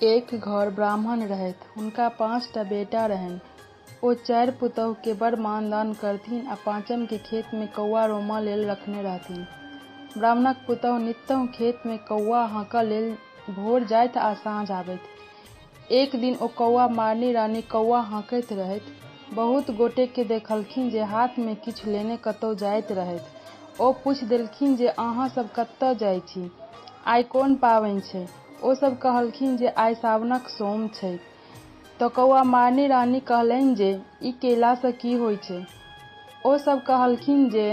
एक घर ब्राह्मण रहथि। हुनका 5 टा बेटा रहनि। ओ चारि पुतोहुकेँ बड़ मान-दान करथिन आ पाँचमकेँ खेतमे कौआ रोमऽ लेल रखने रहथिन। ब्राह्मणक पुतोहु नित्तहु खेतमे कौआ हाँकऽ लेल भोर जाथि आ साँझ आबथि। एक दिन ओ कौआ मारनी रानी कौआ हाँकैत रहथि। बहुत गोटेकेँ देखलखिन जे हाथमे किछु लेने कतौ जाइत रहथि। ओ पूछि देलखिन जे अहाँ सभ कतऽ जाइ छी? आइ कोन पाबनि छै? ओ सभ कहलखिन जे आइ सावनक सोम छैक। तऽ कौआ मारनी रानी कहलनि जे ई केलासँ की होइ छै? ओ सभ कहलखिन जे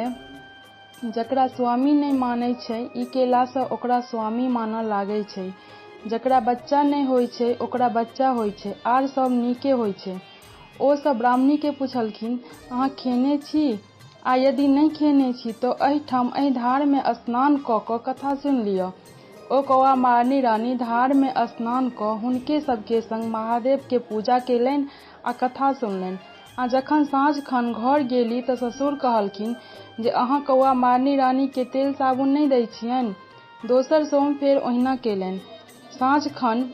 जकरा स्वामी नहि मानै छै, ई केलासँ ओकरा स्वामी मानऽ लागै छै। जकरा बच्चा नहि होइ छै, ओकरा बच्चा होइ छै, आर सभ नीके होइ छै। ओ सभ ब्राह्मणीकेँ पुछलखिन, अहाँ खेने छी? आ यदि नहि खेने छी तँ एहिठाम एहि धारमे स्नान कऽ कऽ कथा सुनि लिअऽ। ओ कौआ मारनी रानी धारमे स्नान कऽ हुनके सभके संग महादेवके पूजा केलनि आ कथा सुनलनि। आ जखन साँझ खन घर गेली तऽ ससुर कहलखिन जे अहाँ कौआ मारनी रानीकेँ तेल साबुन नहि दै छियनि? दोसर सोम फेर ओहिना केलनि। साँझ खन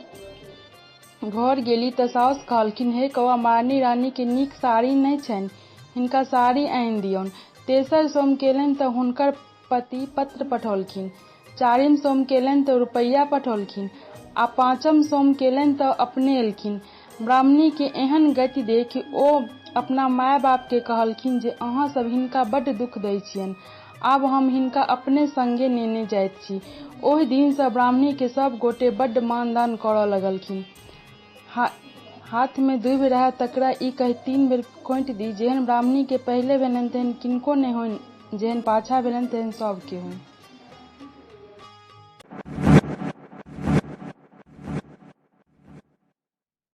घर गेली तऽ साउस कहलखिन, हे कौआ मारनी रानीकेँ नीक साड़ी नहि छनि, हिनका साड़ी आनि दियौन। तेसर सोम केलनि तऽ हुनकर पति पत्र पठौलखिन। चारिम सोम केलनि तऽ रुपैआ पठौलखिन आ पाँचम सोम केलनि तऽ अपने एलखिन। ब्राह्मणीके एहन गति देखि ओ अपना माय-बापकेँ कहलखिन जे अहाँ सभ हिनका बड्ड दुख दै छियनि। आब हम हिनका अपने संगे नेने जाइत छी। ओहि दिनसँ ब्राह्मणीकेँ सभ गोटे बड्ड मान-दान करऽ लगलखिन। हाथमे दूभि रहए तकरा ई कहि 3 बेर खोंटि दी, जेहन ब्राह्मणीकेँ पहिले भेलनि तेहन किनको नहि होइन, जेहन पाछाँ भेलनि तेहन सभकेँ होइन।